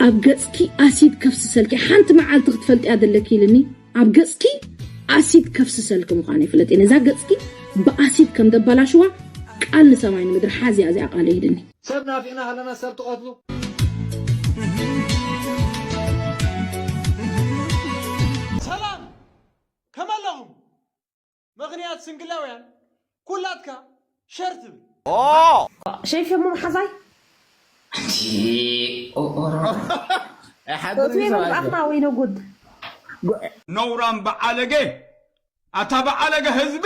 ኣብ ገጽኪ ኣሲድ ከፍስሰልኪ ሓንቲ መዓልቲ ክትፈልጥያ ዘለኪ ኢልኒ። ኣብ ገጽኪ ኣሲድ ከፍስሰልኪ ምዃነይ ፍለጢ። ነዛ ገጽኪ ብኣሲድ ከም ደባላሽዋ ቃል ንሰማይ ንምድሪ ሓዝያ እዚኣ ቃል ኢልኒ። ሰብ ናፊቕና ከለና ሰብ ትቐትሉ። ሰላም ከመለኹም? ምኽንያት ስንግላውያን ኩላትካ ሸር ትብል። ሸይፍ እሞ መሓዛይ ኣይሓድር ቶትቤ ሰብኣይ መምጣትና ወይ ነጉድ ነውራም በዓለገ ኣታ በዓለገ ህዝቢ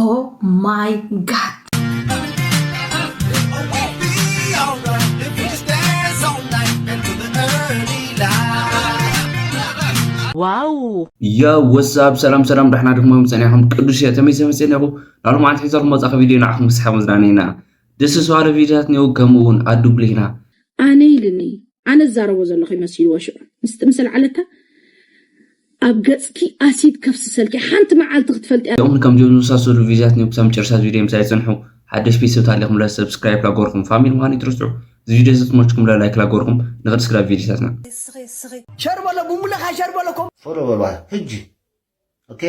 Oh my god ዋው ዮ ወሳብ ሰላም ሰላም ደሕና ድኹም ጸኒሕኩም ቅዱስ እየ ተመይሰ መጽእ ኣለኹ ናብ ሎማዓንቲ ሒዘልኩም መጻእኩ ቪድዮ ንዓኹም ክስሓብ መዝናነይና ደስ ዝባለ ቪድዮታት እኒአው ከምኡ እውን ኣዱ ብሊና ኣነ ኢልኒ ኣነ ዝዛረቦ ዘለኹ ይመሲልዎ ሽዑ ምስቲ ምስ ኣልዓለታ ኣብ ገጽኪ ኣሲድ ከፍስሰልኪ ሓንቲ መዓልቲ ክትፈልጥያ ከምኡን ከም ጀምዝመሳሰሉ ቪድዮታት እኒአው ክሳብ መጨረሻ ቪድዮ ምሳይ ጽንሑ ሓደሽ ቤተሰብ ታሊኹም ለ ሰብስክራይብ ላገርኩም ፋሚሊ ምዃን ይትርስዑ እዚ ቪድዮ ዝተመችኩም ለ ላይክ ላገርኩም ንቕድስ ክላብ ቪድዮታትና ሸር በሎ ቡምብለኻ ሸር በለኩም ፎሎ በሏ ሕጂ ኦኬ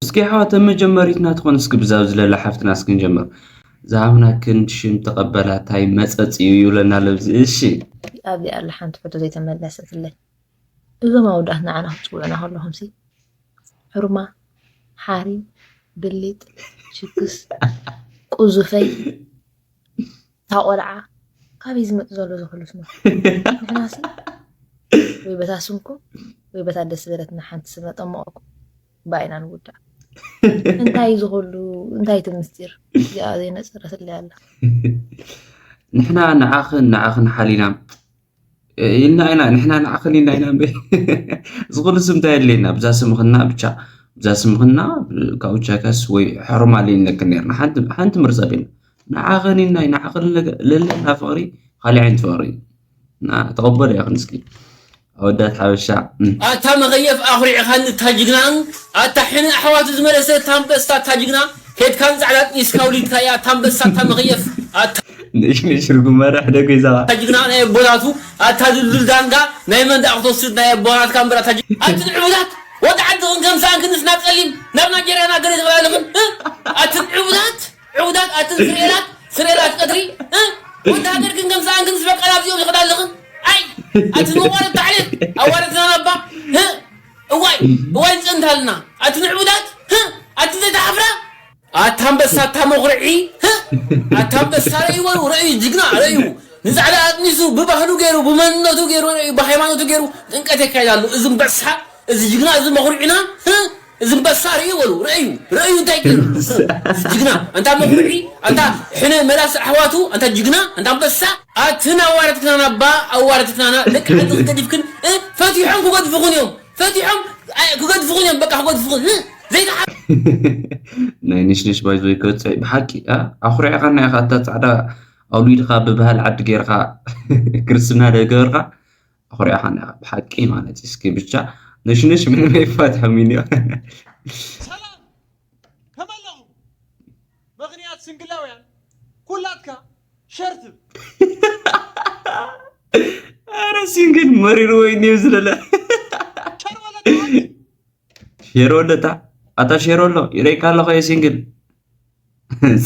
እስኪ ኣሕዋት መጀመሪትና ትኾን እስኪ ብዛብ ዝለላ ሓፍትና እስኪ ንጀምር ዝሃብናክን ሽም ተቐበላ ታይ መፀፂ እዩ ይብለና ለብዚ እሺ ኣብዚኣ ኣላ ሓንቲ ሕቶ ዘይተመለሰትለይ እዞም ኣወዳት ንዓና ክፅውዑና ከለኹምሲ ሕሩማ ሓሪም ብሊጥ ሽክስ ቁዙፈይ እታ ቆልዓ ካበይ ዝመፅ ዘሎ እዚ ኩሉ ስማ ንሕናሲ ወይ በታ ስምኩም ወይ በታ ደስ ዝበለትና ሓንቲ ስም ነጠመቐኩም ብኣ ኢና ንውዳእ እንታይ እዚ ኩሉ እንታይ እቲ ምስጢር እዚኣ ዘይነፀረትለይ ኣላ ንሕና ንዓኽን ንዓኽን ሓሊና ኢልና ኢና ንሕና ንዓኽን ኢልና ኢና እምበይ እዚ ኩሉ ስም እንታይ የድልየና ብዛ ስምኽና ብቻ ብዛ ስምኽና ካብኡ ቻካስ ወይ ሕሩም ኣልየንለክን ነርና ሓንቲ ምርፀ ኣቢልና ንዓኽን ኢልና ኢና ንዓኽን ለለና ፍቕሪ ካሊእ ዓይነት ፍቕሪ እዩ እና ተቐበሉ ኢኽን እስኪ ኣወዳት ሓበሻ ኣታ መኸየፍ ኣኹሪዕኻኒ እታ ጅግናን ኣታ ሕነ ኣሕዋቱ ዝመለሰ እታ ኣንበሳ እታ ጅግና ከድካን ፃዕዳ ጥኒስካ ውሊድካ እያ እታ ኣንበሳ እታ መኸየፍ ኣታ ንእሽንሽ ርጉም መራሕ ደጎ ይዛባ ጅግና ናይ ኣቦታቱ ኣታ ድልዱል ዳንጋ ናይ መን ደኣ ክትወስድ ናይ ኣቦታትካ እምበር ኣታ ኣቲ ንዕቡዳት ወዲ ዓድኽን ከም ሰኣንክንስ ናብ ፀሊም ናብ ናይጀርያ ናብ ገለ ትኽላለኽን ኣቲ ንዕቡዳት ዕቡዳት ኣትን ስርኤላት ስርኤላት ቀትሪ ወዲ ሃገር ግን ከም ሰኣን ግን ዝበቃ ናብዚኦም ይኸዳ ኣለኽን ኣይ ኣቲ ንቋረ ታዕሌት ኣዋረድና ናባ እዋይ እዋይ ንፀንት ኣለና ኣቲ ንዕቡዳት ኣቲ ዘይተሓፍራ ኣታ ኣንበሳ ኣታ መኹርዒ ኣታ ኣንበሳ ረእይዎ ረእዩ ጅግና ረእዩ ንፃዕዳ ኣጥኒሱ ብባህሉ ገይሩ ብመንነቱ ገይሩ ረእዩ ብሃይማኖቱ ገይሩ ጥንቀት የካይድ ኣሎ እዚ ኣንበሳ እዚ ጅግና እዚ መኹርዒና እዚ ኣንበሳ ርእዩ በሉ ርእዩ ርእዩ እንታይ ገይሩ ጅግና ኣንታ መኹርዒ ኣንታ ሕነ መላስ ኣሕዋቱ ኣንታ ጅግና ኣንታ ኣንበሳ ኣትን ኣዋረድክናና ባ ኣዋረድክናና ደቂ ዓዲ ክገዲፍክን ፈቲሖም ክገድፍኹን እዮም ፈቲሖም ክገድፍኹን እዮም በቃ ክገድፍኹን ዘይተሓ ናይ ንሽንሽ ባይዞይ ክበፅሕ ብሓቂ ኣኹሪዕኻና ኢኻ እታ ፃዕዳ ኣውሊድኻ ብባህል ዓዲ ገይርካ ክርስትና ደገበርካ ኣኹሪዕኻና ኢኻ ብሓቂ ማለት እዩ እስኪ ብቻ ንሽንሽ ምንም ኣይፋትሖም እዩ ሰላም ከመለኹም ምኽንያት ስንግላውያን ኩላትካ ሸር ትብል ኣረ ሲንግል መሪርዎ እዩ ዝለለ ሸር ወለታ ኣታ ሸር ኣሎ ይረይካ ኣለኹ እየ ሲንግል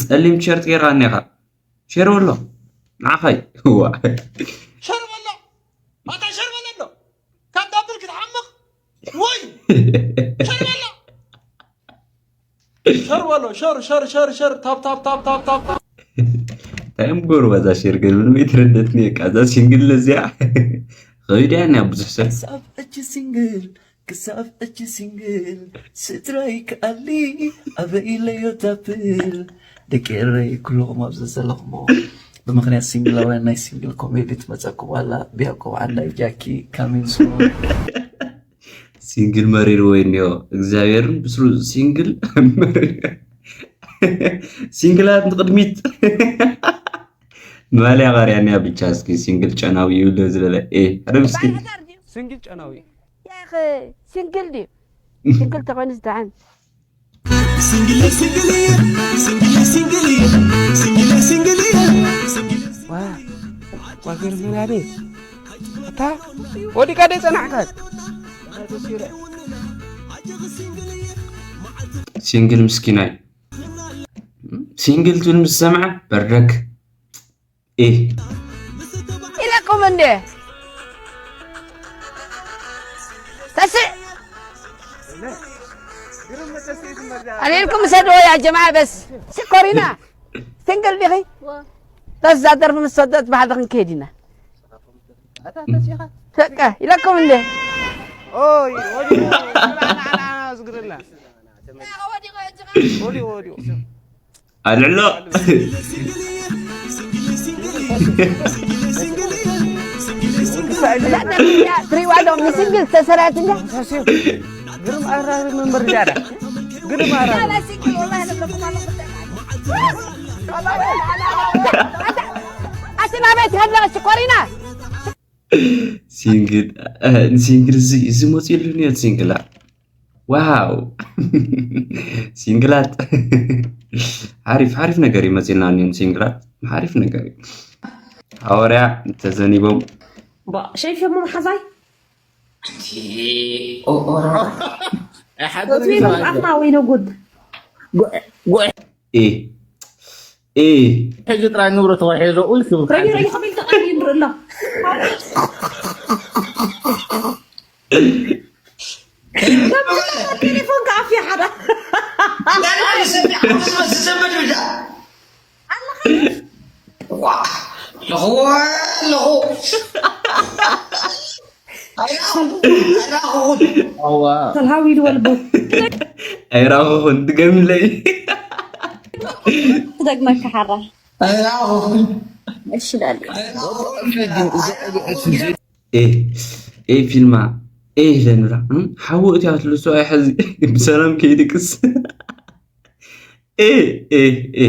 ጸሊም ቲሸርት ጌርካ እኒኻ ሸር በሎ ንዓኻይ ዋ ሸር በሎ ኣታ ሸር በሎ ኣሎ ካብ ዳብል ክትሓምቕ ወይ ሸር በሎ ሸር በሎ ሸር ሸር ሸር ሸር ታብ ታብ ታብ ታብ ታብ እንታይ እዮም ገሩ በዛ ሸር ግን ምንም የተረደትኒ በቃ እዛ ሲንግል ለዚያ ከይዳ እያ ብዙሕ ሰብ ክሳብ ሕጂ ሲንግል ክሳብ ሕጂ ሲንግል ስድራይ ክኣሊ ኣበይ ኢለዮ ዳብል ደቂ ኤረይ ኩልኹም ኣብዚ ዘለኹሞ ብምኽንያት ሲንግላውያን ናይ ሲንግል ኮሜዲ ትመፀኩም ኣላ ብያዕቆብ ዓንዳይ ጃኪ ካሚንሶ ሲንግል መሪር ወይ እኒኦ እግዚኣብሔርን ብስሩ ሲንግል ሲንግላት ንቅድሚት ማልያ ቀርያ እኒኣ ብቻ እስኪ ሲንግል ጨናዊ ይብሎ ዝበለ ሓደ ምስኪን ሲንግል ጨናዊ ያኸ ሲንግል ድዩ ሲንግል ተኾይኑ ዝደዓን ሲንግል ሲንግል እየ፣ ሲንግል ሲንግል እየ፣ ሲንግል ሲንግል እየ፣ ሲንግል ዋ፣ ዋ ገርመናዴ። ኣታ ወዲቃ ደይ ጸናሕካ? ሲንግል ምስኪናይ። ሲንግል ትብል ምስ ሰምዐ በርደክ። ኢ ኢለኩም እንዴ? ተስዕ ኣልኢልኩም ሰድዎ ያ ጀማዓ። በስ ሽኮሪና ሲንግል ዲኺ? በስ ዛደርፍ ምስ ሰደት ባህል ክንከይድ ኢና። በቃ ኢለኩም እንዴ? ኦይ ወዲኡ፣ ወዲኡ፣ ወዲኡ፣ ወዲኡ። ኣልዕሎ። ትሪዋ ዶ ምስንግል ተሰራት እንዳ ግርም ኣራር መንበር ጃዳ። ግርም ኣራር። ኣቲ ናበይ ትኸድለሽ ኮሪና? ሲንግል፣ እ፣ ሲንግል እዚ፣ እዚ መፂኡ ኣሎ እኒኦ ሲንግላ። ዋው። ሲንግላት። ሓሪፍ፣ ሓሪፍ ነገር እዩ መፂእና እኒኦ ሲንግላት። ሓሪፍ ነገር እዩ። ሃዋርያ ተዘኒቦም። ባ፣ ሸይፍ እሞ መሓዛይ? ኣንቲ ኦኦራ። ኣይ፣ ሓደ ቶትሚ መጽሓፍና ወይ ነው ጉድ? ጉ-፣ ጉ-፣ ኢ፣ ኢ። ሕጂ ጥራይ ንብረት ተዋሒዞ ኡል ክብል ረዩ፣ ሓንቲ። ረዩ፣ ከመይ ተቐይር ኣሎ? ቴሌፎን ከኣፍያ ሓደ። ዝሰምዕ፣ ዝሰምዕ ብቻ። ዋ፣ ኣለኹ፣ ኣለኹ። ኣይራኹ፣ ኣይራኹ። ኣዋ። ተልሃዊ ኢሉ ወልቡ። ኣይራኹኹን፣ ድገምለይ። ትደግመካ ሓራ። ኣይራኹኹን። እሺ፣ ዳሊ። ኣይራኹኹን። ኤ፣ ኤ ፊልማ፣ ኤ ኢለንራ፣ እም? ሓዊ እትያ ትልሶ ኣይሐዚ። ብሰላም ከይድቅስ። ኤ፣ ኤ፣ ኤ።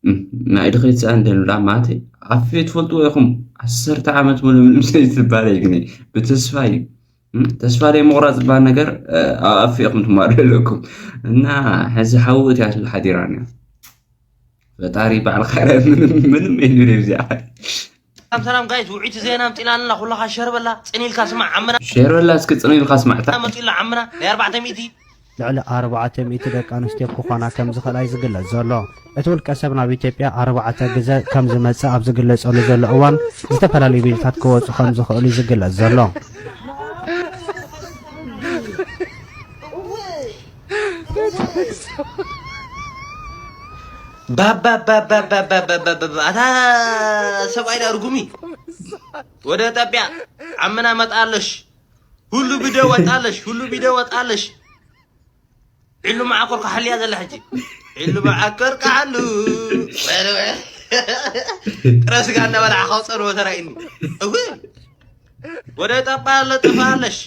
እም፣ ናይ ድኸይት ሰኣን ደንራ ማለተይ፣ ኣፌ ትፈልጥዎ ኢኹም። ዓሰርተ ዓመት ሙሉ ምንም ዘይትባል እዩ ግን ብተስፋ እዩ። እም፣ ተስፋ ዘይምቑራጽ ዝበሃል ነገር፣ እ፣ ኣብ ኣፌ ኢኹም ትማርዱ ዘለኩም። እና ሕዚ ሓዊ እትያ ትል ሓዲራና። ፈጣሪ ባዕልኻ ምንም፣ ምንም የለን እዚኣ። ሰላም ሰላም ጋይስ፣ ውዒቲ ዜና ኣምጺእና ኣለና። ኩላኻ ሸር በላ፣ ጽን ኢልካ ስማዕ ዓምና። ሸር በላ እስኪ ጽን ኢልካ ስማዕ። እታ መጺኡ ኣሎ ዓምና ናይ ኣርባዕተ ሚእቲ። ልዕሊ ኣርባዕተ ሚእቲ ደቂ ኣንስትዮ ክኾና ከም ዝኽእላ እዩ ዝግለጽ ዘሎ። እቲ ውልቀ ሰብ ናብ ኢትዮጵያ ኣርባዕተ ግዘ ከም ዝመጽእ ኣብ ዝግለጸሉ ዘሎ እዋን፣ ዝተፈላለዩ ቪድዮታት ክወጹ ከም ዝኽእሉ እዩ ዝግለጽ ዘሎ። ባባባባባባባባባ፣ ኣታ ሰብኣይ ዳ ርጉሚ። ወደ ኢትዮጵያ ዓምና መጣለሽ፣ ሁሉ ቪድዮ ወጣለሽ፣ ሁሉ ቪድዮ ወጣለሽ። ዒሉ መዓኮር ካሕልያ ዘላ ሕጂ። ዒሉ መዓኮር ካሕሉ። ጥረ ስጋ እናበላዓ ካውፀሩ ተራኢኒ። እው። ወደ ኢትዮጵያ ለጥፋለሽ።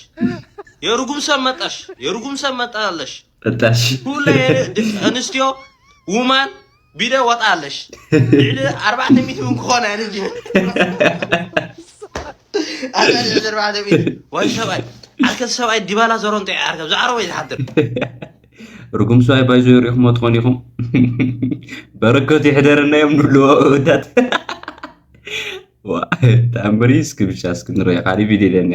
የርጉም ሰብ መጣሽ፣ የርጉም ሰብ መጣለሽ። እታሽ። ኩለ የለ-፣ ድ-፣ ኣንስትዮ፣ ውማን፣ ቢደ ወጣለሽ። ልዕሊ ኣርባዕተ ሚእቲ እውን ክኾና እየን እንጂ። ኣርባዕተ ሚእቲ። ወይ ሰብኣይ፣ ዓርከ ሰብኣይ ዲባላ ዘሮንጦ እዩ ዓርከ፣ ብዛዕባ ወይ ዝሓድር። ርጉም ሰብኣይ ባይዞ ይሪእኹሞ ትኾን ኢኹም። በረከቱ ይሕደረና እዮም ንብልዎ ወዳት። ዋ፣ ተኣምር እዩ። እስኪ ብቻ እስኪ ንሪኦ፣ ካልእ ቪድዮ የለን።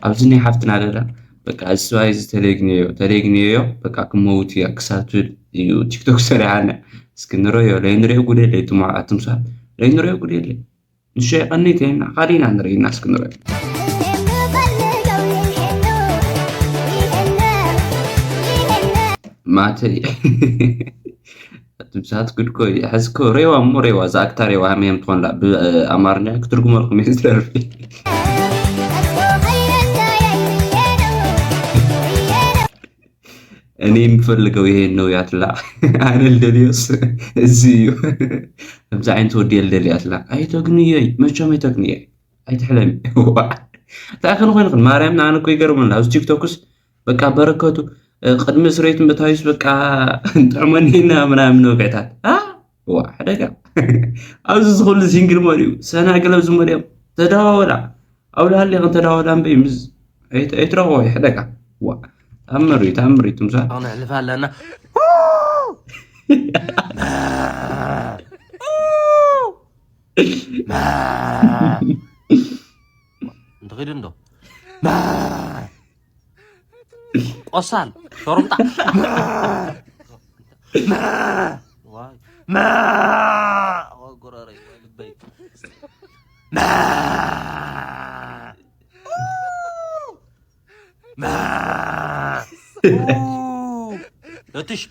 ኣብዚ ናይ ሓፍትና ደላ፣ በቃ፣ እዚ ሰብኣይ እዚ ተሌግንዮ፣ ተሌግንዮ፣ በቃ፣ ክመውት እያ ክሳብ ትብል እዩ ቲክቶክ ሰሪሓና። እስኪ ንሪኦ፣ ለይንሪኦ ጉድ የለ፣ እቱም ኣቱም ሰባት፣ ለይንሪኦ ጉድ የለ። ንሾ የቐንይ ተይና፣ ካልእ ኢና ንርኢ፣ እስኪ ንሪኦ። ማተይ። ኣቱም ሰባት ጉድ እኮ እዩ። ሕዚ እኮ ሬዋ እሞ ሬዋ፣ እዛ ኣክታ ሬዋ ሃመም ትኾንላ፣ ብኣማርኛ ክትርጉመልኩም እየ ዝደርፊ። እኔ የምፈልገው ይሄን ነው ያትላ። ኣነ ልደልዮስ እዚ እዩ። ከምዚ ዓይነት ወዲ እየ ልደሊ ያትላ። ኣይተግንዮይ፣ መቸም ኣይተግንዮይ። ኣይትሕለሚ። እንታይ ከን ኮይኑ ኽን ማርያም፣ ንኣነ እኮ ይገርመኒ። ኣብዚ ቲክቶክስ በቃ በረከቱ፣ እ፣ ቅድሚ ስሬት ምእታዩስ በቃ ጥዕመኒና ምናምን ወግዕታት። አ? ዋ፣ ሕደጋ። ኣብዚ ዝኹሉ ሲንግል መሪኡ፣ ሰናግል ኣብዚ መሪኦም ተደዋወላ። ኣብ ላዕሊ ኸን ተደዋወላ እምበይ ምስ ኣይት-፣ ኣይትረኽቦ፣ ሕደጋ። ዋ፣ ተኣምር እዩ፣ ተኣምር እዩ፣ ትምሳ። ኣነ ሕልፍ ኣለና። እንተኺዱ እንዶ ቆሳል ሾርምጣ። ዋይ። ዋይ፣ ጎረረይ፣ ዋይ፣ ልበይ። ነትሽ።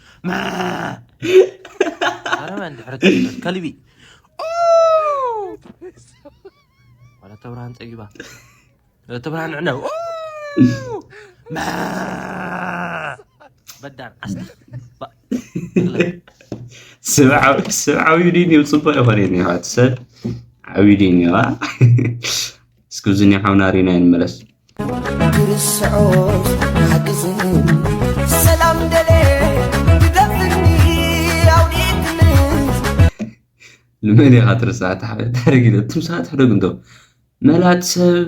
ኣረ መን ድሕሪ ትብል ከልቢ። ዋላ ተብርሃን ጸጊባ። ተብርሃን ዕነው። በዳን ዓስቲ። ባ-፣ መግለቢ። ስብዓዊ ድዩ ጽቡቕ ይኾን እዩ፣ ንሕዋት ሰብ ዓብዩ ድዩ እኒዋ? እስኪ ብዚ እኒኦ ሓውና ሪና ይንመለስ። ክርስዖስ ሓግዝን ሰላም ደለ ግደፍኒ ኣውዲትኒ። ንመን ኢኻ ትርስዓ? ታሕረጊ እቱም ሰባት ሕደግ እንዶ መላጥ ሰብ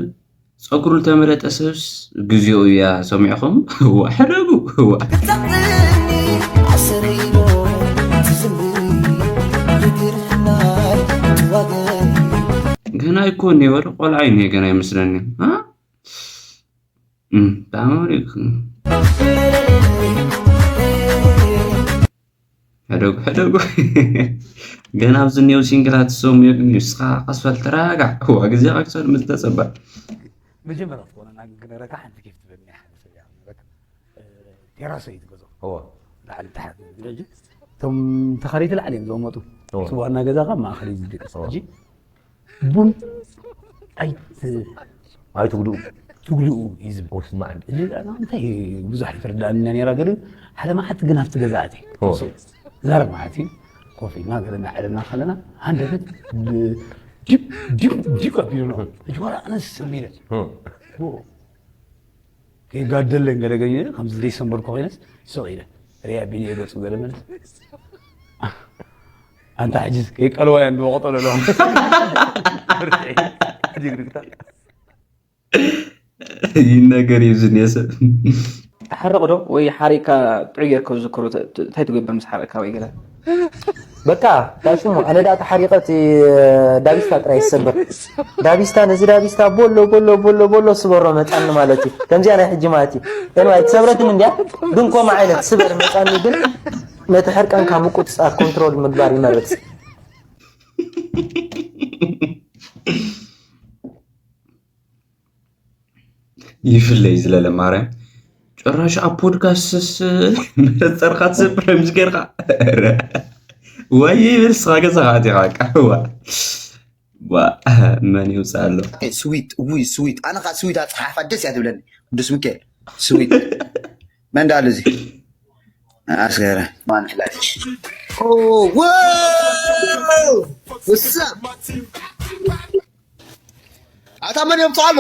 ጸጉሩ ዝተመለጠ ሰብስ ግዜኡ እያ። ሰሚዕኹም? እዋ ሕደጉ። እዋ። ክትሰቕጥኒ ኣሰረይኖ ትዝምሪ ንግርናይ ትዋገ። ገና ኣይኮን እየ፣ ወደ ቆልዓ እዩ እኒሄ፣ ገና ይመስለኒ። አ? እም፣ ብጣዕሚ ኣውሪድኩም። ሕደጉ፣ ሕደጉ። ገና ኣብዚ እኒው ሲንግላት ዝሰሙ የግንዩ። ንስኻ ቀስ በል ተረጋጋዕ። እዋ፣ ግዜኻ ክሰድ ምስ ተጸበ። መጀመርያ ክትኮነ፣ ና ግን ክነረካ ሓንቲ ኬፍ ትብለኒ እያ፣ ሓንቲ ሰብ እያ። በቃ፣ እ፣ ቴራስ እዩ እቲ ገዛ። እዎ። ላዕሊ ታሕቲ ዝብል ሕጂ። እቶም ተኻረይቲ ላዕሊ እዮም ዝቕመጡ። እዎ። እቲ ዋና ገዛ ካብ ማእኸል እዩ ዝድቅስ። እዎ። ሕጂ ቡን ኣይት-፣ ኣይትጉድኡ። ትጉድኡ እዩ ዝብል። ወስማዕ። እዚ እንታይ ብዙሕ ይፍርዳኒ ነራ፣ ግን ሓደ መዓልቲ ግን ኣብቲ ገዛ ኣትየ። ኦ። ዛረብ መዓልቲ ኮፍ ኢልና ገለ እናዓለና ከለና፣ ሃንደበት ብ-፣ ዲብ፣ ዲብ፣ ዲብ ኣቢሉ ነው። ሕጂ ዋላ ኣነስ ስሚለ። ኦ። ኦ። ከይጋደለን ገለ ገኘ፣ ከምዚ ዘይሰንበርኩ ኮይነስ፣ ስቕ ኢለ። ሪኣ ቢኒ ገጹ ገለ መለስ። ኣንታ ሕጂ ከይቀልዋ እያ እንዶ ቆጠሎ ኣለዋ። ጅግርግታ። ይነገር እዩ ዝኔ ሰብ። ትሓረቕ ዶ ወይ ሓሪቕካ ጥዑይ ጌርካ ዝዝክሮ ተ-፣ ተ-፣ እንታይ ትገብር ምስ ሓረቕካ ወይ ገለ? በቃ፣ እንታይ ሽሙ? ኣነ ደኣ ተሓሪቐ እቲ ዳቢስታ ጥራይ ይሰበር። ዳቢስታ፣ ነዚ ዳቢስታ ቦሎ፣ ቦሎ፣ ቦሎ፣ ቦሎ ስበሮ መጻኒ ማለት እዩ። ከምዚኣ ናይ ሕጂ ማለት እዩ። ኤንዋይ፣ ኣይተሰብረትን እንድያ፣ ግን ከምኡ ዓይነት ስበር መጻኒ ግን ነቲ ሕርቃንካ ምቁጽጻር፣ ኮንትሮል ምግባር ይመርጽ። ይፍለይ ዝለለ ማርያም። ጭራሽ ኣብ ፖድካስትስ መነጸርካ ትሰብር ምስ ጌርካ። ኧረ። ወይ ይብል ስኻ ገዛኻ ኣቲኻ ቃዋ። ዋ፣ መን ይውጽእ ኣሎ? ስዊት፣ ውይ ስዊት። ኣነ ኸዓ ስዊት ኣጽሓሓፋ ደስ እያ ትብለኒ። ቅዱስ ሚካኤል፣ ስዊት። መን ደኣ ኣሎ እዚ? ኣስገረ። ማን ፍላሽ? ኦ፣ ዋው! ወሳ! ኣታ መን የምጽኦ ኣሎ?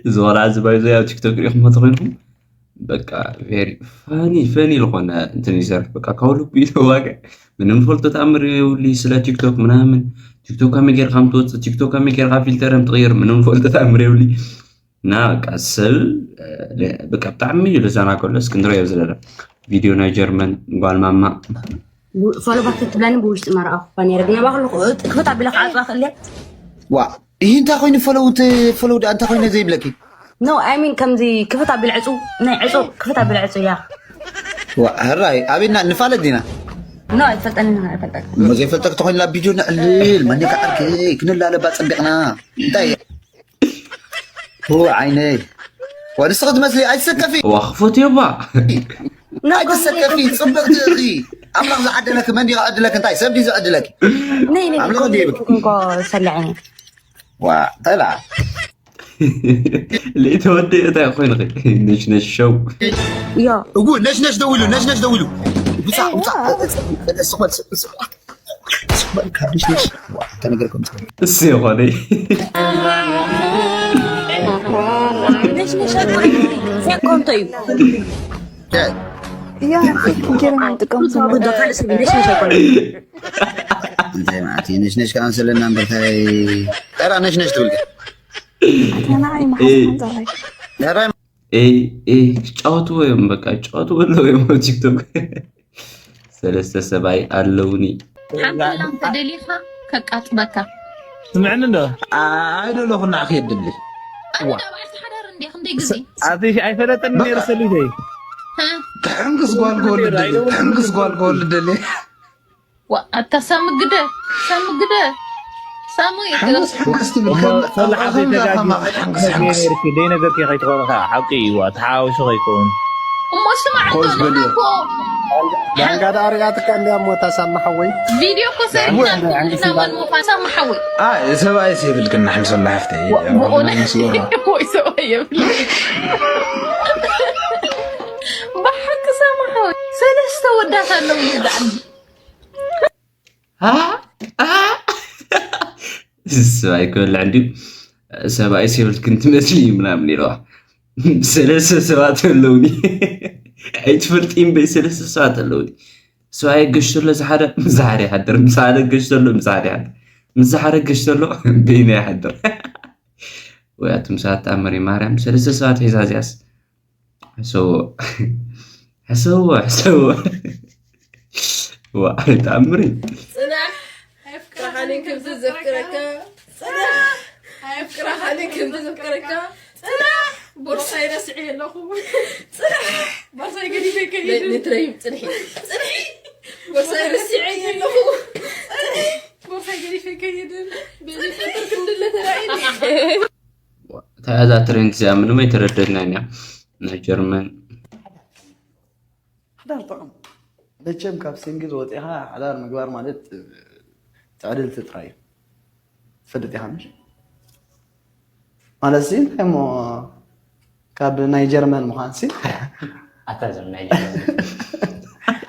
እዚ ቆልዓ እዚ ባይዞ ኣብ ቲክቶክ ሪኢኹሞ ተኾይንኩም፣ በቃ ቬሪ ፋኒ፣ ፈኒ ዝኾነ እንትን ይሰርሕ። በቃ ካብ ልቡ እዩ ተዋገ። ምንም ፈልጦ ተኣምር የብሉ ስለ ቲክቶክ ምናምን። ቲክቶክ ከመይ ጌርካ ምትወፅእ፣ ቲክቶክ ከመይ ጌርካ ፊልተር ምትቕይር፣ ምንም ፈልጦ ተኣምር የብሉ። እና በቃ ሰብ፣ እ፣ በቃ ብጣዕሚ እዩ ልዛናገሎ። እስኪ ንሪኦ ዘለና ቪድዮ ናይ ጀርመን ጓል ማማ። ፎሎ ባክ ትብለኒ ብውሽጢ መርኣኹ እኳ ነይረ፣ ግን ኣብኣ ከለኹ ክፍት ኣቢለ ክዓፅዋ ክእል እየ። ዋ፣ ይህ እንታይ ኮይኑ ፈለው ተ-፣ ፈለው ደኣ እንታይ ኮይኑ ዘይብለኪ? ኖ፣ ኣይ ሚን ከምዚ ክፍት ኣቢለ ዕፁ፣ ናይ ዕፁ፣ ክፍት ኣቢለ ዕፁ እያ። ዋ፣ ሕራይ፣ ኣቤና ንፋለጥ ዲና? ኖ፣ ኣይፈልጠንን፣ ኣይፈልጠን። እሞ ዘይፈልጠክ ተኾይንላ ቪድዮ ነዕልል፣ መን ከዓርኪ፣ ክንላለባ ጸቢቕና። እንታይ እያ? ሁ ዓይነይ። ወንስኺ ትመስሊ፣ ኣይትሰከፊ። ዋ፣ ክፈትዮ እባ። ኖ፣ ኣይትሰከፊ፣ ከምዚ ጽብቕቲ ኢኺ። ኣምላኽ ዝዓደለኪ፣ መን ድዩ ዝዕድለኪ? እንታይ ሰብ ድዩ ዝዕድለኪ? ነይ፣ ነይ፣ ኣምላኽ ከምዚ ድዩ ይብልኪ? እንኮ ሰላዒ። ዋ፣ እንታይ ደኣ? ለይተወደአ እንታይ ኮይንኺ? ነሽነሽ ሸው። ዮ። እጉ፣ ነሽነሽ ደዊሉ፣ ነሽነሽ ደዊሉ። ውጻእ፣ ውጻእ። እሱ በል፣ እሱ በል። እሱ በል፣ ካብ ነሽነሽ። ዋ፣ ተነገርኩም። እሱ ይኾነይ። ነሽነሽ ኣይኮነይ። ፌክ ኮንቶ እዩ። ያ፣ ጌርና ንጥቀም። ወዲ ካልእ ሰብ ነሽነሽ ኣይኮነይ። እንታይ ማለት እዩ? ነሽነሽ ከኣ እንስለና እምበር እንታይ? ተራ ነሽነሽ ትብል። ኣታ ንዓይ መሓዝ እ። ሓንጻረይ። ተራ ኤ ኤ ክጫወትዎ እዮም፣ በቃ ይጫወትዎ ኣለዉ እዮም ኣብ ቲክቶክ። ሰለስተ ሰብኣይ ኣለውኒ። ሓንቲ ላም ተደሊኻ ከቃጥበካ። ስምዕኒ እንዶ። ኣይደለኹ ንዓኺ የድሊ። ኣንዳ በዓልቲ ሓዳር እንዴ ክንደይ ግዜ ኣቲ ኣይፈለጠኒ ነይሩ ሰሊተይ። እ? ተሕንግስ ጓል ክወልድ ደሊ፣ ተሕንግስ ጓል ክወልድ ደሊ። ዋ ኣታ ሳሚ ግደ ሳሚ ግደ ሳሚ ሕንግስ ሕንግስ ትብል እሞ ከም ሰላሕ ከም ዘይተጋጊ ዛፋ ማራ ሕንግስ ሕንግስ። ነይርኪ ደይ ነገር ከይትኾኑ ከዓ ሓቂ እዩ ተሓዋዊሱ ከይከውን። እሞ ስማዕ ኮዝ በልዮ። እኮ ዳንጋ ዳርያትካ እንዲያ ሞታ ሳማ ሓወይ ቪድዮ እኮ ሰሪሕና ንሕና ወልሞ ሳሚ ሓወይ ኣይ ሰብኣይስ የብልክን ንሕምሰላ ሓፍተይ። ብእውነት ምስጎራ ወይ ሰብኣይ የብለይ። ብሓቂ ሳሚ ሓወይ ሰለስተ ወዳት ኣለዉ ይብዓል ሰብኣይ ክበልዕ እንዲ ሰብኣይ ሲብል ክንትመስል እዩ ምናምን ኢለዋ። ሰለስተ ሰባት ኣለውኒ። ኣይትፈልጢ እምበይ ሰለስተ ሰባት ኣለውኒ። ሰብኣይ ገሽ ዘሎ ዝሓደ ምስ ዝሓደ ይሓድር፣ ምስ ሓደ ገሽ ዘሎ ምስ ሓደ ይሓድር፣ ምስ ዝሓደ ገሽ ዘሎ በይና ይሓድር። ወይ ኣቱም ሰባት ተኣምር እዩ ማርያም። ሰለስተ ሰባት ሒዛ እዚኣስ ሕሰዎ ሕሰዎ ሕሰዎ። ዋ ተኣምር እዩ። ጽናሕ ኣፍቅራ ሓሊን ከምዚ ዘፍቅረካ ጽናሕ ኣፍቅራ ሓሊን ከምዚ ዘፍቅረካ ጽናሕ ቦርሳይ ረስዐ ኣለኹ ጽናሕ ቦርሳይ ገዲፈ ከይድ ንትረይም ጽንሒ ጽንሒ ቦርሳይ ረስዐ ኣለኹ ጽንሒ ቦርሳይ ገዲፈ ከይድ በዚ ፈጥር ክንድለ ተራእየ እንታይ እዛ ትሬንድ እዚኣ ምንም ኣይተረደናን እያ። ናይ ጀርመን ሓዳር ጥዑም መቸም ካብ ሲንግል ወፂኻ ሓዳር ምግባር ማለት ትዕድልቲ ጥራይ እዩ። ትፈልጥ ኢኻ ምሽ ማለት ሲ እንታይ እሞ ካብ ናይ ጀርመን ምዃን ሲ ኣታ ዘም ናይ ጀርመን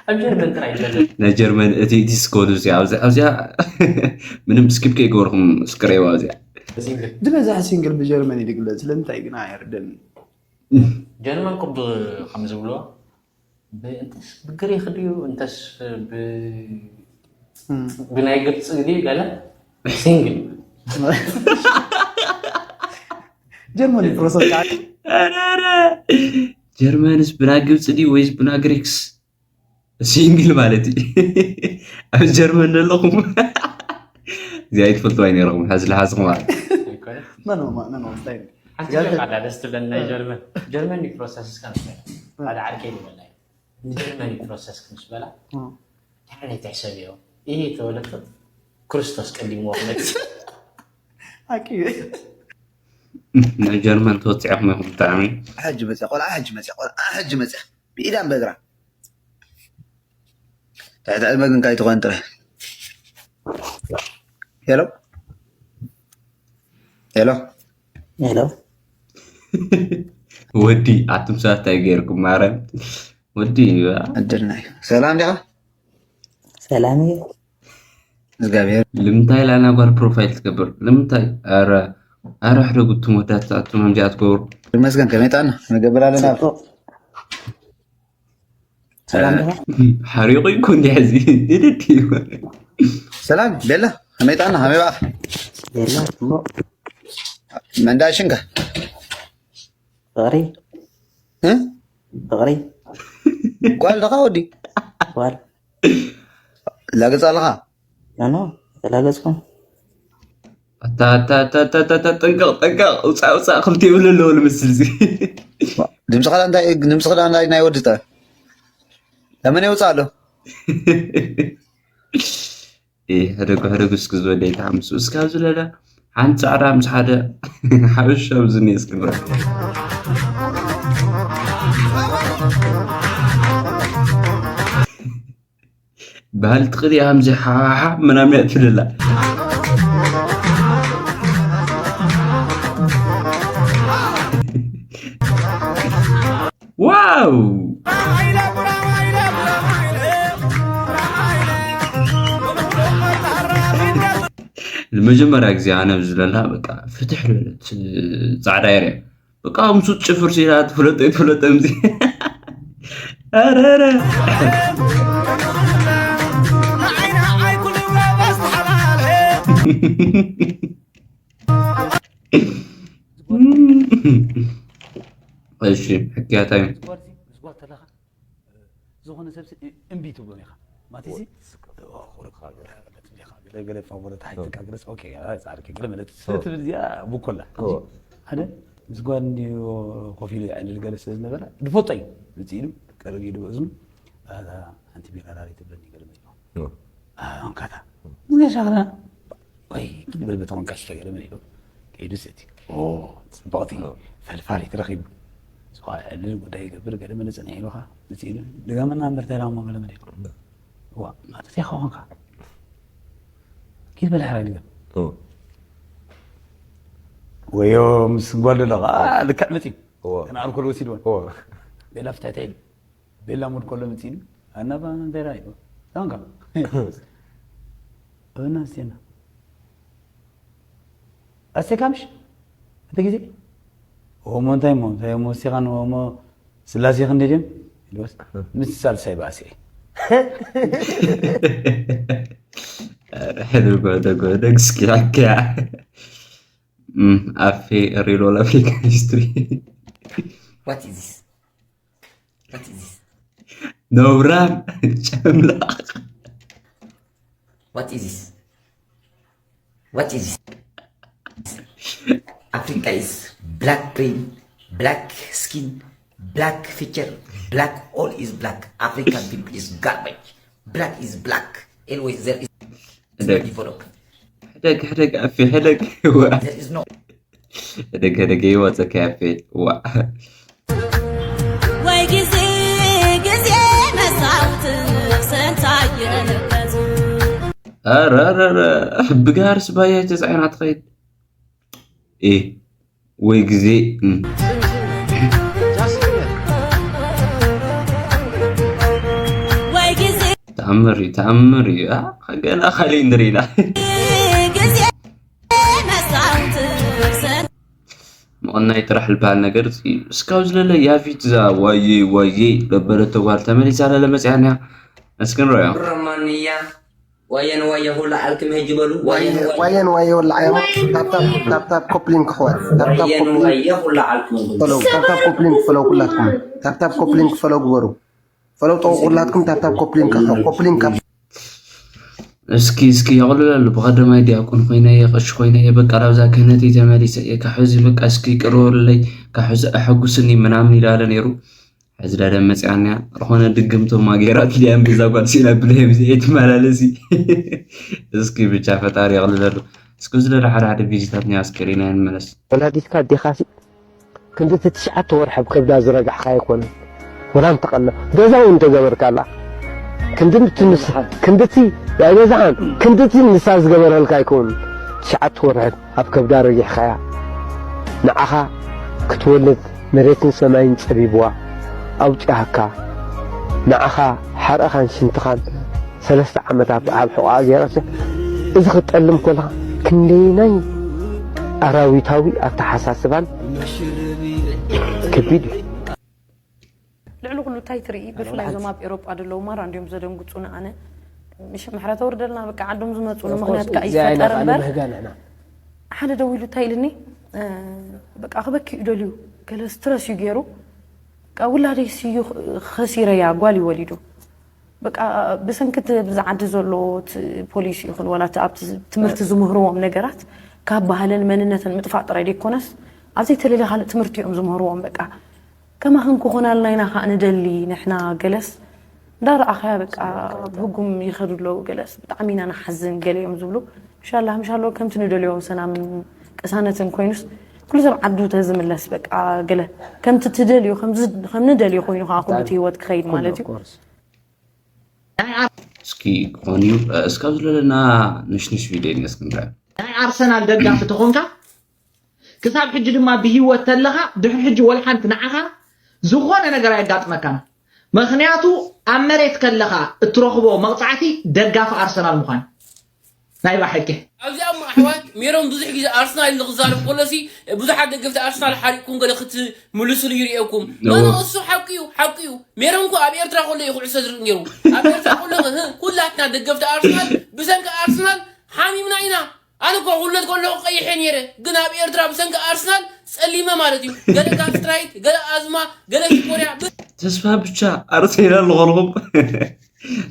ኣብ ጀርመን ጥራይ ዘሎ ናይ ጀርመን እቲ እቲ ስኮል እዚ ኣብዚ ኣብዚኣ ምንም ስኪፕ ከይገበርኩም ስክሬዋ እዚኣ ሲንግል ዝበዝሐ ሲንግል ብጀርመን እዩ ዝግለፅ ስለምንታይ ግን ኣይርደን ጀርመን ቅቡ ከም ዝብሎ ብ- እንተስ ብግሪክ ድዩ እንተስ ብ- ብናይ ግብፂ ድዩ ገለ ሲንግል ጀርመን ፕሮሰስ ኧረ፣ ኧረ። ጀርመንስ ብና ግብፂ ድዩ ወይስ ብና ግሪክስ ሲንግል ማለት እዩ። ኣብ ጀርመን ዘለኹም እዚ ኣይትፈልጡ ኣይነረኹም ሕዚ ልሓዝኹም ኣለ ኣይኮነ መኖ መኖ ስታይ ሓንቲ ቃዳ ደስ ትብለኒ ናይ ጀርመን ጀርመን ፕሮሰስ እስካ ምስ በላ ሓደ ዓርከይ ዝበላ እዩ ንጀርመን ፕሮሰስ ምስ በላ ድሓር ኣይትሕሰብ እዮም ይህ የተወለድኩት ክርስቶስ ቀዲምዎ ክመፅእ ኣኪ ናይ ጀርመን ተወፂዕኹም ኢኹም ብጣዕሚ ሕጂ መፅያ ቆልዓ ሕጂ መፅያ ቆልዓ ሕጂ መፅያ ብኢዳን በእግራ ትሕቲ ዕድመ ግን ካይትኾን ጥረ ሄሎ ሄሎ ሄሎ ወዲ ኣቱም ሰባት እንታይ ገይርኩም ማረም ወዲ ዕድልና እዩ ሰላም ዲኻ ሰላም እዩ እግዚኣብሔር ልምንታይ ላና ጓል ፕሮፋይል ትገብር ልምንታይ ኣረ ኣረ ሕደጉ እቱም ወዳት ኣቱም ከምዚኣ ትገብሩ ይመስገን ከመይ ጣና ንገብር ኣለና ጽቡቕ ሰላም ዲኻ ሓሪቑ ይኮ እንዲ ሕዚ ድድድ እዩ ሰላም ቤላ ከመይ ጣና ከመይ በኣኽ ቤላ ጽቡቕ መንዳ ሽንካ ፍቕሪ እ? ፍቕሪ ጓል ደኻ ወዲ ጓል ላገጽ ኣለኻ ኖ ተላገጽኩም ኣታ ኣታ ኣታ ኣታ ኣታ ኣታ ጠንቀቕ ጠንቀቕ ውፃእ ውፃእ ክልተ ይብሉ ኣለዎ ልምስል እዚ ድምፅኻ እንታይ ድምፅኻ እንታይ ናይ ወዲ ጠ ለመን የውፅእ ኣሎ እ፣ ሕደጉ ሕደጉ እስኪ ዝበለ ይተሓምሱ እስካብ ዝለለ ሓንቲ ፃዕዳ ምስ ሓደ ሓበሻ ኣብዚ እኒኦ እስኪ ንረአ ባህል ትኽእል እያ ከምዚ ሓሓሓ ምናምን እያ ትብለላ ዋው ንመጀመርያ ግዜ ኣነ ኣብዚ ለላ በቃ ፍትሕ ልበለት ፃዕዳ የርያ በቃ ምስ ትጭፍር ሲላ ትፍለጦ ይትፍለጦ ምዚ ኧረ ኧረ እሺ፣ ሕክያታ እዩ። ምስ ጓል ተለኻ ዝኾነ ሰብ እምቢ ትብሎ ኢኻ ማለት እዚ ገለ ፋቦረ ታሕትቃግረስ ኦኬ ፃርኪ ገለ መለት ስለትብል እዚኣ ብኮላ ሓደ ምስ ጓል እንዲዮ ኮፍ ኢሉ ይዕልል ገለ ስለ ዝነበረ ድፎጦ እዩ መፅእ ኢሉ ቀረብ ኢሉ እዝኑ ሓንቲ ቢራ ራሪ ትብለኒ ገለ መፅእ እንካታ እዚኣ ሻኽላ ወይ ክንበል በተኾን ቀሽተ ገለ መፅእ ኢሉ ከይዱ ሰቲ ፅብቕቲ ፈልፋሊት ረኺቡ ዝኾነ ዕልል ጉዳይ ይገብር ገለ መለ ፅንሕ ኢሉኻ መፅእ ኢሉ ድገመና እምበር ተላሞ ገለ መለ ዋ ማለት ያኸ ኾንካ ኪድ በለ ሕራይ ድገም ወዮ ምስ ጓል ደሎ ከዓ ልክዕ መፅዩ ከነ ኣልኮል ወሲድወን ቤላ ፍትሕትሕ ኢሉ ቤላ ሙድ ከሎ መፅእ ኢሉ ኣናባ መንተራ ኢሉ ታንካ እና ስቴና ኣስቴካ ምሽ እቲ ግዜ እሞ እንታይ እሞ እንታይ እሞ ወሲኻን እሞ ስላሴ ክንደይ ድዮም ኢልወስ ምስ ሳልሳይ ባእሲ ሕልል ጎደ ጎደ ግስኪያከያ ኣፌ ሪል ኦል ኣፍሪካ ሂስትሪ What is this? What is this? ነውራም ጨምላቕ What is this? What is this? Africa is black brain, black skin, black feature, black, all is black. African people is garbage. Black is black. Always there is no development. ሕደግ ሕደግ ኣፌ ሕደግ ዋ There is no ሕደግ ሕደግ ይወፀካ ኣፌ ዋ ወይ ግዜ ግዜ መሳውት ሰንታ የለበት ኧረ ኧረ ኧረ ብጋርስ ባያ ተፃዒና ትኸይድ እ ወይ ግዜ እም። ወይ ግዜ ተኣምር እዩ ተኣምር እዩ ኣ፣ ገና ካሊእ ንርኢ ኢና ግዜ መሳውት ሰንታ ምቕናይ ጥራሕ ዝበሃል ነገር እዚ እዩ። እስካብ ዝለለ ያፊት እዛ ዋየ ዋየ ገበረቶ ጓል ተመሊሳ ለለ መፅያ እኒያ እስኪ ንረዮ ብረማንያ ዋየን ዋየ ሁላ ዓልክም ህጅ በሉ ዋየን ዋየን ዋየ ወላ ዓያማ ታብታብ ታብታብ ኮፕሊንክ ክዋል ታብታብ ዋየን ኮፕሊንክ ዋየ ሁላ ዓልክም በሉ ፈለው ታብታብ ኮፕሊንክ ፈለው ኩላትኩም ታብታብ ኮፕሊንክ ፈለው ግበሩ ፈለው ጠው ኩላትኩም ታብታብ ኮፕሊንክ ኮፕሊንክ ካብ እስኪ እስኪ የቕልለሉ ብቐደማይ ዲያቆን ኮይነየ ቀሺ ኮይነየ በቃ ላብዛ ክህነተይ ተመሊሰ እየ ካብ ሕዚ በቃ እስኪ ቅርበሉለይ ካብ ሕዚ ኣሐጉስኒ ምናምን ኢላለ ነይሩ ሕዚ ዳደ መፅኣንያ ዝኾነ ድግምቶማ ገይራት ድያ እምቢ እዛ ጓል ሲላ ብለይ ብዚ እየ ትመላለሲ እስኪ ብቻ ፈጣሪ የቕልለሉ እስኪ ዝለለ ሓደ ሓደ ቪዚታት ናይ ኣስከሬና ንመለስ ወላዲትካ ኣዴኻሲ ክንድቲ ትሽዓተ ወርሒ ኣብ ከብዳ ዝረጋሕካ ኣይኮነን ወላ እንተቐለ ገዛ እውን እንተገበርካላ ክንድቲ ንስ ክንድቲ ኣይበዛሓን ክንድቲ ንሳ ዝገበረልካ ኣይከውንን ትሽዓተ ወርሒ ኣብ ከብዳ ረጊሕካያ ንዓኻ ክትወልድ መሬትን ሰማይን ጸቢብዋ ኣውጺኣካ ንዓኻ ሓርቕኻን ሽንትኻን ሰለስተ ዓመት ኣብ ኣብ ሕቖኣ ገይራቶ እዚ ክትጠልም ከለኻ ክንደይናይ ኣራዊታዊ ኣተሓሳስባን ከቢድ እዩ ልዕሊ ኩሉ እንታይ ትርኢ ብፍላይ እዞም ኣብ ኤሮጳ ዘለዉ ማራ እንዲዮም ዘደንግጹኒ ኣነ ምሽ ምሕረት ኣውርደልና በቃ ዓዶም ዝመጹሉ ምክንያት ከዓ ይፈጠር እምበር ሓደ ደው ኢሉ እንታይ ኢልኒ በቃ ክበኪ እዩ ደልዩ ገለ ስትረስ እዩ ገይሩ በቃ ውላደይ ስዩ ከሲረያ ጓል እዩ ወሊዱ በቃ ብሰንኪ እቲ ኣብዚ ዓዲ ዘሎ እቲ ፖሊሲ ይኹን ዋላ እቲ ኣብቲ ትምህርቲ ዝምህርዎም ነገራት ካብ ባህልን መንነትን ምጥፋእ ጥራይ ዘይኮነስ ኣብ ዘይተለለ ካልእ ትምህርቲ እዮም ዝምህርዎም በቃ ከማኽን ክኾናልና ኢና ከዓ ንደሊ ንሕና ገለስ እንዳረኣኻያ በቃ ብህጉም ይኸዱ ኣለዉ ገለስ ብጣዕሚ ኢና ንሓዝን ገለ እዮም ዝብሉ ምሻላ ምሻሎ ከምቲ ንደልዮ ሰላምን ቅሳነትን ኮይኑስ ኩሉ ሰብ ዓዱ ተዝምለስ በቃ ገለ ከምቲ ትደልዮ ከም ንደልዮ ኮይኑ ከዓ ኩሉ እቲ ህይወት ክኸይድ ማለት እዩ እስኪ ክኾን እዩ እስካብ ዝለለና ንሽንሽ ቪድዮ እስክንረአ ናይ ኣርሰናል ደጋፊ ተኾንካ ክሳብ ሕጂ ድማ ብሂወት ተለኻ ድሕሪ ሕጂ ወላ ሓንቲ ንዓኻ ዝኾነ ነገር ኣየጋጥመካን ምኽንያቱ ኣብ መሬት ከለኻ እትረኽቦ መቕፃዕቲ ደጋፊ ኣርሰናል ምዃን ናይ ብሓቂ ኣብዚኣ እሞ ኣሕዋት ሜሮን ብዙሕ ግዜ ኣርሰናል ኢሉ ክዛረብ ከሎሲ ብዙሓት ደገፍቲ ኣርሰናል ሓሪቅኩም ገለ ክትምልስሉ ይርእየኩም ኖ እሱ ሓቂ እዩ ሓቂ እዩ ሜሮን እኮ ኣብ ኤርትራ ከሎ እዩ ኩዕሶ ዝርኢ ነይሩ ኣብ ኤርትራ ከሎ ኩላትና ደገፍቲ ኣርሰናል ብሰንኪ ኣርሰናል ሓሚምና ኢና ኣነ እኮ ክውለድ ከለኹ ቀይሕ እየ ነይረ፣ ግን ኣብ ኤርትራ ብሰንኪ ኣርሰናል ጸሊመ ማለት እዩ። ገለ ካብ ስትራይት፣ ገለ ኣዝማ፣ ገለ ሽኮርያ። ብ- ተስፋ ብቻ ኣርሴናል ዝኾንኹም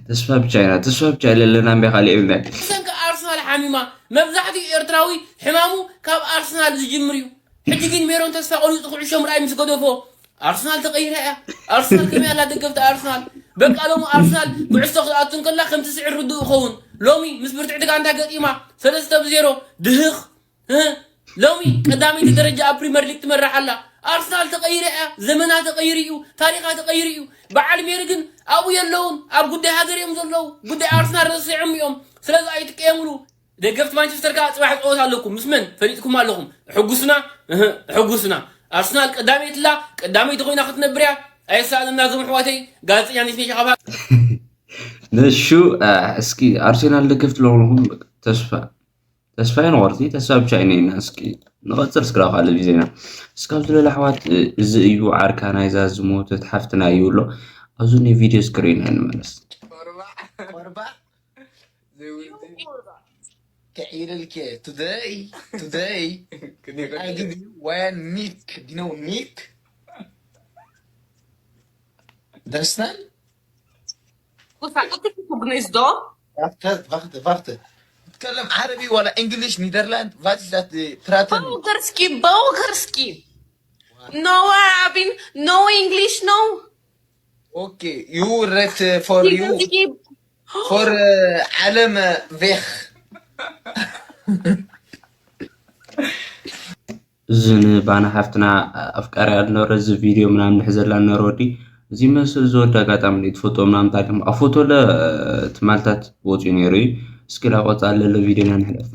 ተስፋ ብቻ ኢና ተስፋ ብቻ የለና እምበይ ካልእ የብልናን። ብሰንኪ ኣርሰናል ሓሚማ። መብዛሕትኡ ኤርትራዊ ሕማሙ ካብ ኣርሰናል ዝጅምር እዩ። ሕጂ ግን ሜሮን ተስፋ ቆሪፁ ኩዕሾ ምርኣይ ምስ ገደፎ ኣርሰናል ተቐይራ እያ። ኣርሰናል ከመይ ኣላ ደገፍቲ ኣርሰናል? በቃ ሎሚ ኣርሰናል ኩዕሶ ክትኣቱ እንከላ ከም ትስዕር ርዱእ ይኸውን። ሎሚ ምስ ብርትዕቲ ጋንታ ገጢማ ሰለስተ ብዜሮ ድህኽ እ ሎሚ ቀዳመይቲ ደረጃ ኣብ ፕሪመር ሊግ ትመርሕ ኣላ። ኣርሰናል ተቐይራ እያ። ዘመና ተቐይሩ እዩ። ታሪኻ ተቐይሩ እዩ። በዓል ሜሪ ግን ኣብኡ የለውን። ኣብ ጉዳይ ሃገር እዮም ዘለዉ። ጉዳይ ኣርሰናል ረሲዖም እዮም። ስለዚ ኣይትቀየምሉ። ደገፍቲ ማንቸስተር ከኣ ጽባሕ ጸወታ ኣለኩም። ምስ መን ፈሊጥኩም ኣለኹም? ሕጉስና እህ፣ ሕጉስና። ኣርሰናል ቀዳመይትላ ቀዳመይቲ ኮይና ክትነብር እያ። ኣየሳእነና እዞም ኣሕዋተይ። ጋዜጠኛ ኒስኔ ሸኻባ ነሹ እስኪ ኣርሴናል ደገፍቲ ለኹም ተስፋ ተስፋ ይንቆርቲ ተስፋ ብቻ ይነይና እስኪ ንቐጽል እስክራ ካልእ ዜና እስካብ ዝለለ ኣሕዋት እዚ እዩ ዓርካ ናይዛ ዝሞተት ሓፍትና እዩ ኣሎ ኣብዚ ናይ ቪድዮ ስክሪን ንመለስ ቆርባ ከዒልልኪ today today I give you one nick you know nick understand Kusa, ati ku gnis do? Warte, warte, warte. تتكلم عربي ولا انجليش نيدرلاند؟ Wat is dat? Praten. Bulgarski, Bulgarski. No Arabian, no English, no. Okay, you read uh, for you for uh, ዓለም ቬኽ እዚ ንባና ሓፍትና ኣፍቃሪ ኣልኖረ እዚ ቪድዮ ምናምን ንሕዘላ ነረ ወዲ እዚ መስል እዚ ወዲ ኣጋጣሚ ትፈቶ ምናምን ታሪክ ኣብ ፎቶ ለ ትማልታት ወፂኡ ነይሩ እዩ እስኪ ላቆፃ ለለ ቪድዮና ንሕለፍ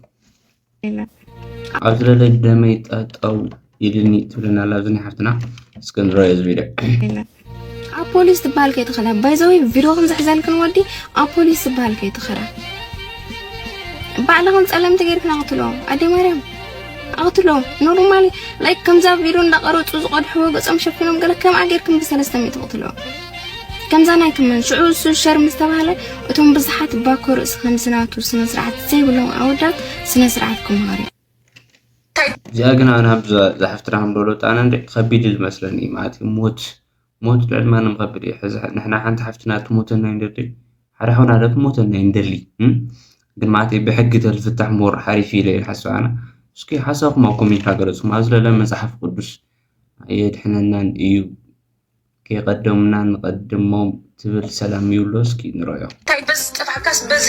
ኣብዚ ለለ ደመይ ጠጠው ኢልኒ ትብለና ኣላ ኣብዚ ናይ ሓፍትና እስኪ ንረኦ እዚ ቪድዮ ኣብ ፖሊስ ትበሃል ከይትኸዳ ባይዘወይ ቪድዮ ክንዝሕዘልክን ወዲ ኣብ ፖሊስ ትበሃል ከይትኸዳ ባዕልኽን ፀለምቲ ገይርክን ኣቕትሎ ኣደ ማርያም ኣቕትሎ ኖርማሊ ላይክ ከምዛ ቪድዮ እንዳቀረፁ ዝቀድሕዎ ገፆም ሸፊኖም ገለ ከምኣ ገይርክን ብሰለስተ ሚእቲ ቅትሎ ከምዛ ናይ ትመን ሽዑ እሱ ሸር ምስ ተባህለ እቶም ብዙሓት ባኮ ርእሲ ከምዚ ናቱ ስነ ስርዓት ዘይብሎም ኣወዳት ስነ ስርዓት ክመሃሩ እዮም እዚኣ ግን ኣነ ኣብዛ ዝሓፍትና ከም ደሎ ጣና እንደ ከቢድ ዝመስለኒ ማለት እዩ ሞት ሞት ልዕሊ ማንም ከብድ እዩ ሕዚ ንሕና ሓንቲ ሓፍትና ትሞተና እንደሊ ሓደ ሆና ደ ትሞተና እንደሊ ግን ማለት ብሕጊ ተልፍታሕ ሞር ሓሪፍ ኢለ ይሓስብ ኣነ እስኪ ሓሳብኩም ኣብ ኮሜንት ሃገረፅኩም ኣብ ዝለለ መፅሓፍ ቅዱስ የድሕነናን እዩ ከይቐደሙና ንቐድሞም ትብል ሰላም ይብሎ እስኪ ንረዮ። እንታይ በዚ ዝጠፍኣካስ በዚ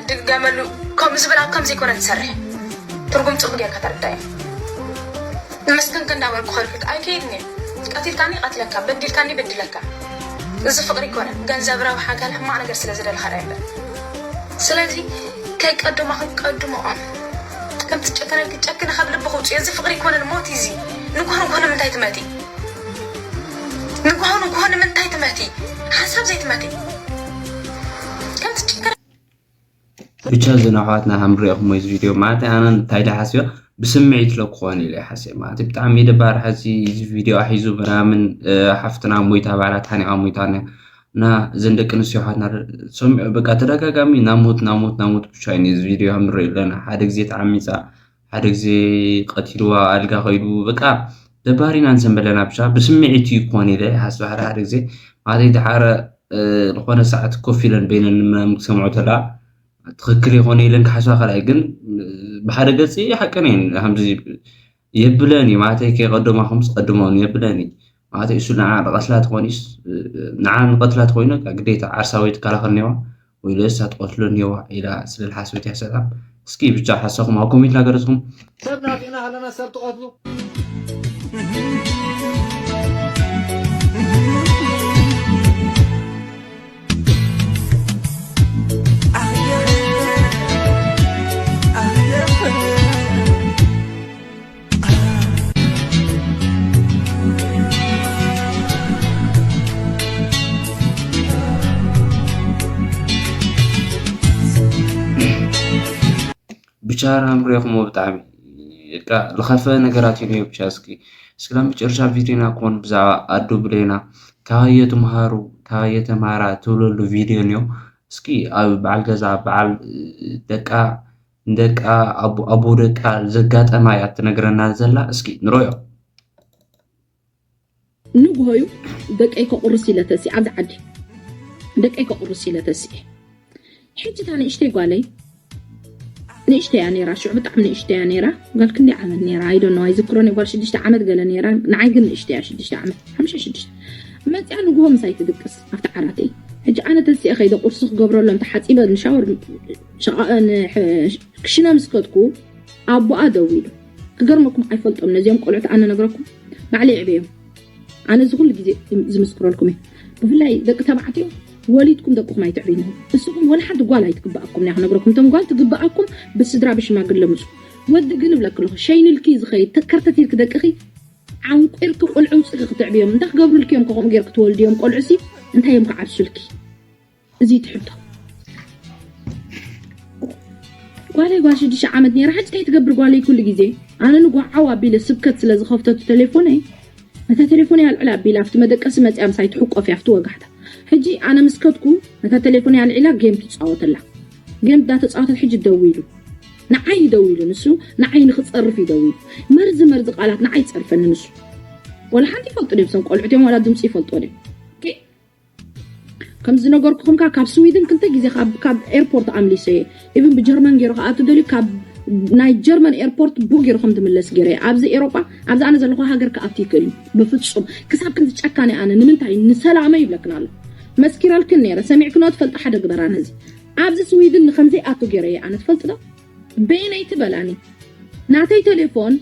ድገመሉ ከም ዝበላ ከም ዘይኮነ ትሰርሕ ትርጉም ጽቡቅ ጌርካ ተረዳዮ። መስገን እንዳበልኩ ከልክልካ ኣይከይድን እየ። ቀቲልካኒ ቀትለካ፣ በዲልካኒ በድለካ። እዚ ፍቅሪ ይኮነ ገንዘብ ረብሓ ጋል ሕማቅ ነገር ስለ ዝደልኻ ዳይ እምበር። ስለዚ ከይቀድሞኽን ቀድሞኦም ከም ትጨከነልኪ ጨክነ ካብ ልብኺ ውፅዮ። እዚ ፍቅሪ ይኮነን ሞት እዚ ንኳር እንኮነ ምንታይ ትመቲ ንጓኑ ጓኑ ምንታይ ትመቲ ሓሳብ ዘይትመቲ ከም ትጭከረ ብቻ እዘን ኣሕዋትና ሃምሪ ኢኹም ወይ ቪድዮ ማለት ኣነ እንታይ ዳ ሓስዮ ብስምዒት ለ ክኾን ኢለ ሓስዮ ማለት ብጣዕሚ ደባሪ ሓዚ እዚ ቪድዮ ኣሒዙ ምናምን ሓፍትና ሞይታ ባዕላ ታኒቃ ሞይታ እና እዘን ደቂ ኣንስትዮ ኣሕዋትና ሰሚዑ በቃ ተደጋጋሚ ናሞት ናሞት ናሞት ብቻ እዩ እዚ ቪድዮ ሃምሪ ኣለና ሓደ ግዜ ተዓሚፃ ሓደ ግዜ ቀቲልዋ ኣልጋ ከይዱ በቃ ደባሪና ንሰንበለና ብቻ ብስምዒት እዩ ክኾን ኢለ ይሓስብ ሓደ ሓደ ግዜ ማለት ደሓረ ዝኾነ ሰዓት ኮፍ ኢለን በይነን ምናምን ክሰምዖ ተላ ትኽክል ይኾነ ኢለን ክሓስባ ካልኣይ ግን ብሓደ ገፂ ሓቀን እየን ከምዚ የብለን እዩ ማለተይ ከይቀደማ ከምስ ቀድሞን የብለን እዩ ማለተይ እሱ ንዓ ንቐትላ ተኾኒስ ንዓ ንቐትላ ተኾይኑ ግዴታ ዓርሳ ወይ ትከላኸል ኔዋ ወይ ለእሳ ትቐትሎ ኔዋ ኢላ ስለ ዝሓሰበት እያ ሰላም እስኪ ብቻ ሓሳኹም ኣብ ኮሜንት ናገረዝኩም ሰብ ናጢና ኣለና ሰብ ትቐትሉ ብቻ ራምሬኹሞ ብጣዕሚ በቃ ዝኸፈ ነገራት እዩ ነዮ ብቻ እስኪ እስኪ ናብ መጨረሻ ቪድዮና ክኾን ብዛዕባ ኣዱ ብሌና ካባየ ትምሃሩ ካባየ ተማራ ትብለሉ ቪድዮ ነዮ እስኪ ኣብ በዓል ገዛ በዓል ደቃ ንደቃ ኣቦ ኣቦ ደቃ ዘጋጠማ እያ ትነግረና ዘላ። እስኪ ንሮዮ። ንግሆዩ ደቀይ ከቑርስ ኢለ ተሲእ ኣብዚ ዓዲ ደቀይ ከቑርስ ኢለ ተሲእ። ሕጂ እታ ንእሽተይ ጓለይ ንእሽተያ ነይራ፣ ሽዑ ብጣዕሚ ንእሽተያ ነይራ። ጓል ክንደይ ዓመት ነይራ? I don't know፣ ኣይዝክሮን እየ። ጓል ሽዱሽተ ዓመት ገለ ነይራ። ንዓይ ግን ንእሽተያ፣ ሽዱሽተ ዓመት፣ ሓምሻ ሽዱሽተ። መፅያ ንግሆ ምሳይ ትድቅስ ኣብቲ ዓራተይ። ሕጂ ኣነ ተሲአ ከይደ ቁርሲ ክገብረሎም ተሓፂበ ንሻወር ሸቓ- ን- ክሽነ ምስ ከድኩ ኣቦኣ ደው ኢሉ። ክገርመኩም ኣይፈልጦም ነዚኦም ቆልዑት ኣነ ነግረኩም ባዕለይ ዕበዮም። ኣነ እዚ ኩሉ ግዜ ዝምስክረልኩም እየ። ብፍላይ ደቂ ተባዕትዮ ወሊድኩም ደቅኹም ኣይትዕብይንኹም። እስኹም ወላ ሓንቲ ጓል ኣይትግባኣኩም እያ ክነግረኩም። እቶም ጓል ትግባኣኩም ብስድራ ብሽማግለ ምፁ። ወዲ ግን እብለክ ኣለኹ ሸይንልኪ ዝኸይድ ተከርተት ኢልክ ደቅኺ ዓንቂርኪ ቆልዑ ውፅእኪ ክትዕብዮም እንታይ ክገብሩልኪ እዮም? ከምኡ ጌርክ ትወልድዮም ቆልዑ ሲ እንታይ እዮም ክዓብሱልኪ? እዚ ትሕቶ ጓለይ ጓል ሽዱሽተ ዓመት ነይራ። ሕጂ እንታይ ትገብር ጓለይ? ኩሉ ግዜ ኣነ ንጓዓው ኣቢለ ስብከት ስለ ዝኸፍተቱ ቴሌፎነይ ነታ ቴሌፎነይ ኣልዕል ኣቢላ ኣብቲ መደቀሲ መፅያ ምሳይ ትሕቆፍ እያ ኣብቲ ወጋሕታ። ሕጂ ኣነ ምስ ከድኩ ነታ ቴሌፎነይ ኣልዒላ ጌም ትፃወተላ። ጌም እንዳተፃወተት ሕጂ ደው ኢሉ ንዓይ ደው ኢሉ ንሱ ንዓይ ንክፀርፍ እዩ ደው ኢሉ። መርዚ መርዚ ቃላት ንዓይ ፀርፈኒ ንሱ። ወላ ሓንቲ ይፈልጡ ድዮም እዞም ቆልዑት እዮም ዋላ ድምፂ ይፈልጡ ድዮም? ከም ዝነገርኩኹም ከ ካብ ስዊድን ክልተ ግዜ ካብ ኤርፖርት ኣምሊሰ እየ። ኢቭን ብጀርመን ገይሩ ክኣቱ ደልዩ ካብ ናይ ጀርመን ኤርፖርት ቡ ገይሩ ከም ዝምለስ ገይረ እየ። ኣብዚ ኤሮጳ ኣብዚ ኣነ ዘለኹ ሃገር ክኣቱ ይክእል እዩ። ብፍጹም ክሳብ ክንዚ ጨካነ ኣነ ንምንታይ ንሰላመይ ይብለክን ኣሎ። መስኪረልክን ነይረ ሰሚዕክኖ ትፈልጣ ሓደ ግበራ ነዚ ኣብዚ ስዊድን ንከምዘይ ኣቱ ገይረ እየ ኣነ ትፈልጥ ዶ? በይነይ ትበላኒ ናተይ ቴሌፎን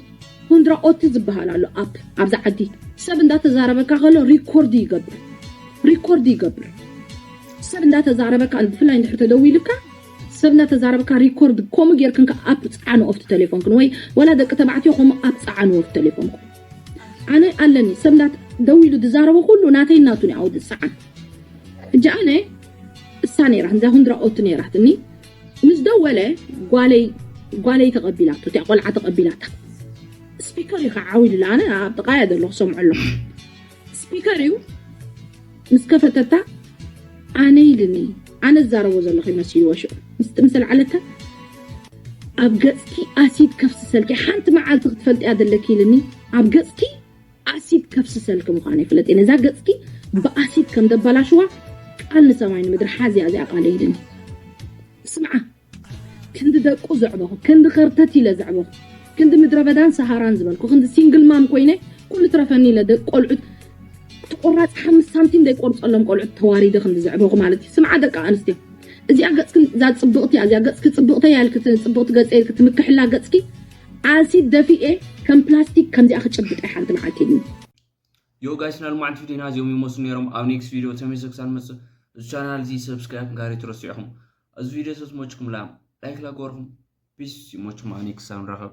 ሁንድራ ኦቲ ዝበሃል ኣሎ ኣፕ ኣብዚ ዓዲ ሰብ እንዳተዛረበካ ከሎ ሪኮርድ ይገብር ሪኮርድ ይገብር ሰብ እንዳተዛረበካ ብፍላይ እንድሕር ተደዊልካ ሰብ እንዳተዛረበካ ሪኮርድ ከምኡ ጌርክን ከ ኣፕ ፃዓኑ ኦፍቲ ቴሌፎንክን ወይ ወላ ደቂ ተባዕትዮ ከምኡ ኣፕ ፃዓኑ ኦፍቲ ቴሌፎንኩም ኣነ ኣለኒ ሰብ እንዳ ደዊሉ ዝዛረቦ ኩሉ ናተይ ናቱን ኣውድ ፃዓን እጃ ኣነ እሳ ነይራ እዛ ሁንድራ ኦቲ ነይራትኒ ምስ ደወለ ጓለይ ጓለይ ተቐቢላቶ እቲያ ቆልዓ ተቐቢላታ ስፒከር እዩ ከዓ ዓው ኢሉላ ኣነ ኣብ ጥቓያ ዘለኹ ሰምዖ ኣለኹ ስፒከር እዩ ምስ ከፈተታ ኣነ ኢልኒ ኣነ ዝዛረቦ ዘለኹ ይመሲልዎ ሽዑ ምስ ምስ ኣልዓለታ ኣብ ገፅኪ ኣሲድ ከፍስሰልኪ ሓንቲ መዓልቲ ክትፈልጥያ ዘለኪ ኢልኒ ኣብ ገፅኪ ኣሲድ ከፍስሰልኪ ምዃኑ ይፍለጥ እየ ነዛ ገፅኪ ብኣሲድ ከም ደባላሽዋ ቃል ንሰማይ ንምድሪ ሓዝያ እዚኣ ቃለ ኢልኒ ስምዓ ክንዲ ደቁ ዘዕበኹ ክንዲ ከርተት ኢለ ዘዕበኹ ክንዲ ምድረ በዳን ሰሃራን ዝበልኩ ክንዲ ሲንግል ማም ኮይነ ኩሉ ትረፈኒ ኢለ ደቂ ቆልዑት እቲ ቁራፅ ሓምስት ሳንቲም ዘይቆርፀሎም ቆልዑት ተዋሪደ ክንዲ ዘዕበኹ ማለት እዩ ስምዓ ደቂ ኣንስትዮ እዚኣ ገፅክን እዛ ፅብቕቲ እያ እዚኣ ገፅኪ ፅብቕተይ ያልክት ፅብቕቲ ገፀ ኢልክ ትምክሕላ ገፅኪ ኣሲድ ደፊኤ ከም ፕላስቲክ ከምዚኣ ክጭብጠ ሓንቲ መዓልቲ ኢልኒ ዮ ጋይስ ናልማዕንቲ ቪዲዮና እዚኦም ይመስሉ ነይሮም ኣብ ኔክስት ቪዲዮ ተመልሰ ክሳብ ንመፅእ እዚ ቻናል እዚ ሰብስክራይብ ጋር ይትረስዑኹም እዚ ቪዲዮ ተዝመችኩም ላ ላይክ ላገበርኩም ፒስ ይመችኩም ኣብ ኔክስት ሳብ ንራኸብ